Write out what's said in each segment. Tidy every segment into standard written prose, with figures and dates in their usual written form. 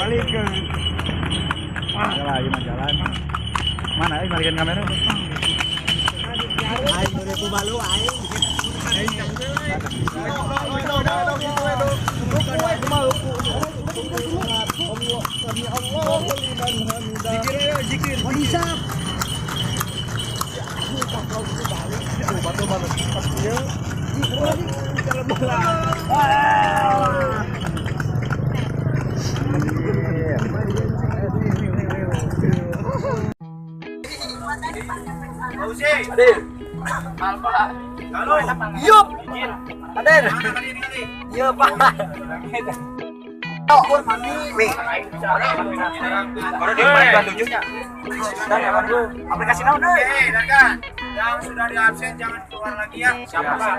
Balikeun. Jalan, ayo mah jalan. Mana euy balikan kamera? Aing 2000 balu aing. Yup. Aden. Iya, Pak. Nih. Aplikasi naon deui? Dargan, yang sudah di absen jangan keluar lagi ya. Siapa Pak?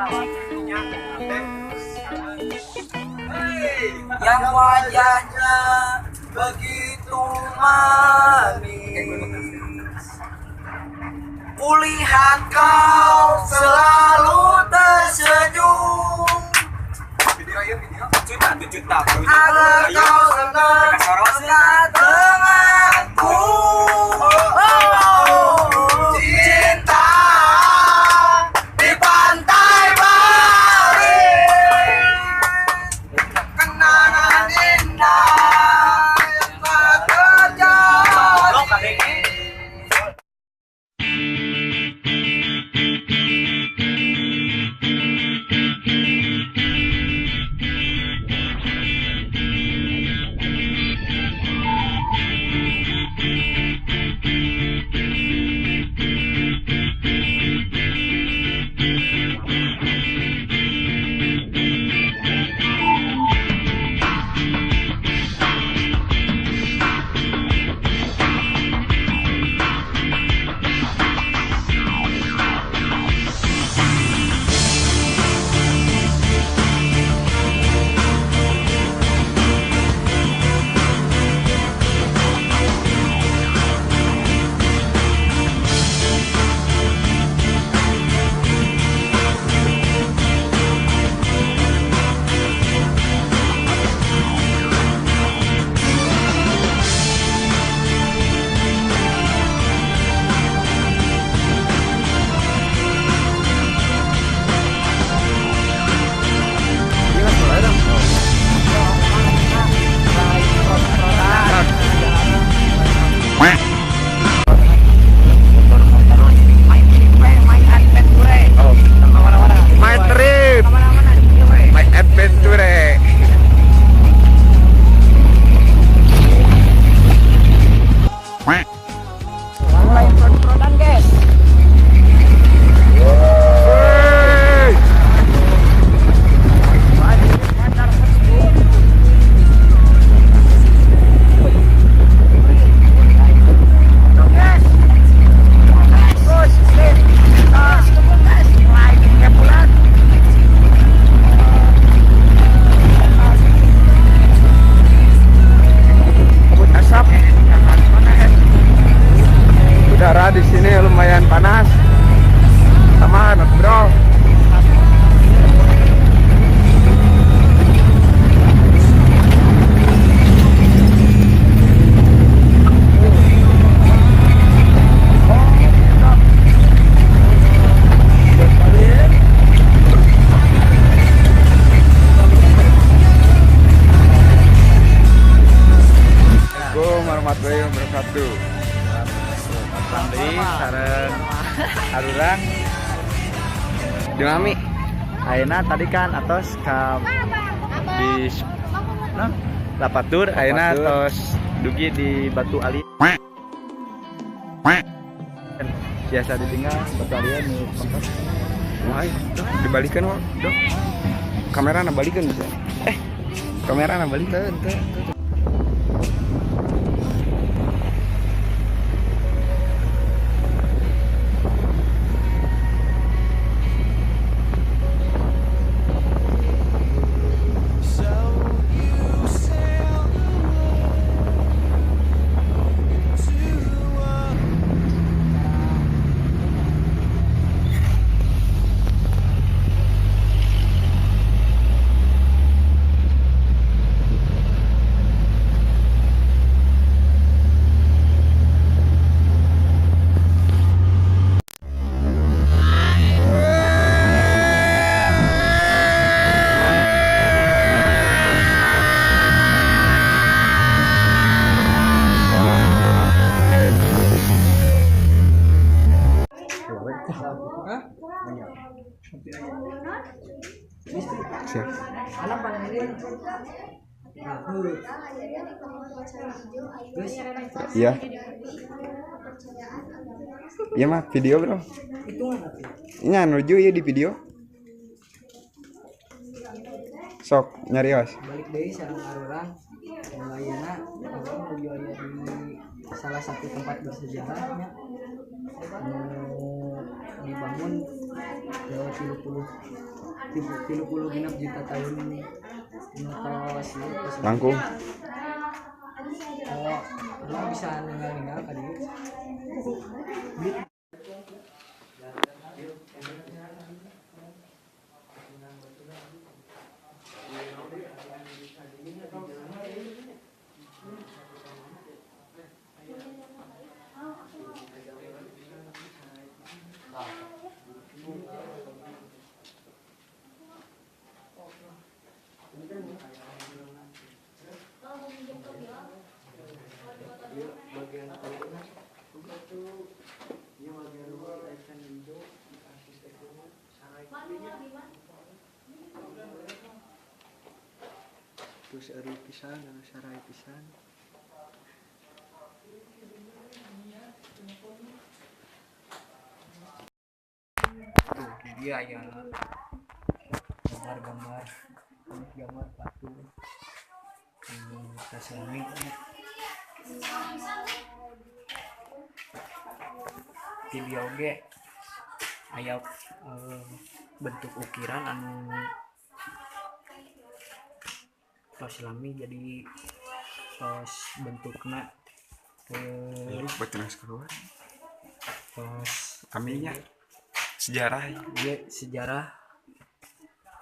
Yang wajahnya begitu manis. Kulihat kau selalu tersenyum. Juta, Agar kau senang dekat denganku. Oh, cinta di pantai Bali, kenangan indah yang telah terjadi. My trip, my adventure. Mulai prod-prodan, guys. Hey. Asap. Udara di sini lumayan panas. Sama bro. Assalamualaikum warahmatullahi wabarakatuh. Deui sareng arurang. Di Mami. Ayeuna tadi kan atos ka di nah, Lapatur, ayeuna atos dugi di Batu Ali. Biasa ditinggal Batu Ali nu pangkat. Wah, dibalikan wah, dok. Kamera na balikan bisa. Kamera na balikan. Siap. Iya. Iya mah video bro. Ini nuju ya di video. Sok nyarios. Balik deui sareng arurang ayeuna urang nuju aya di salah satu tempat bersejarah nya anu dibangun lewat 36 juta tahun nu tos ieu tos. Langkung. Oh, urang bisa ninggal-ninggal ka dieu. Terus eueuh pisan anu sarai pisan. Tuh, di dia aya gambar-gambar gambar patung anu tos lami nya. Di dieu oge aya bentuk ukiran anu tos lami, jadi tos bentukna Batu keluar. tos Kaminya sejarah. Ieu sejarah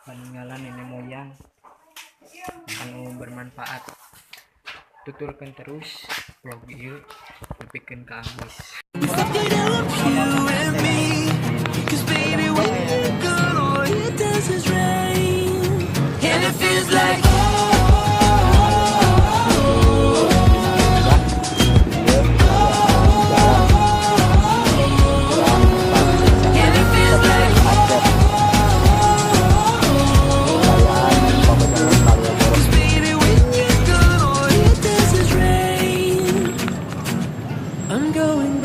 peninggalan nenek moyang anu bermanfaat. Tuturkan terus vlog ieu nepikeun ka amis. You and me, 'cause baby, when you're gone, all it does is rain. And it feels like and it feels like 'cause baby, when you're gone, all it does is rain. I'm going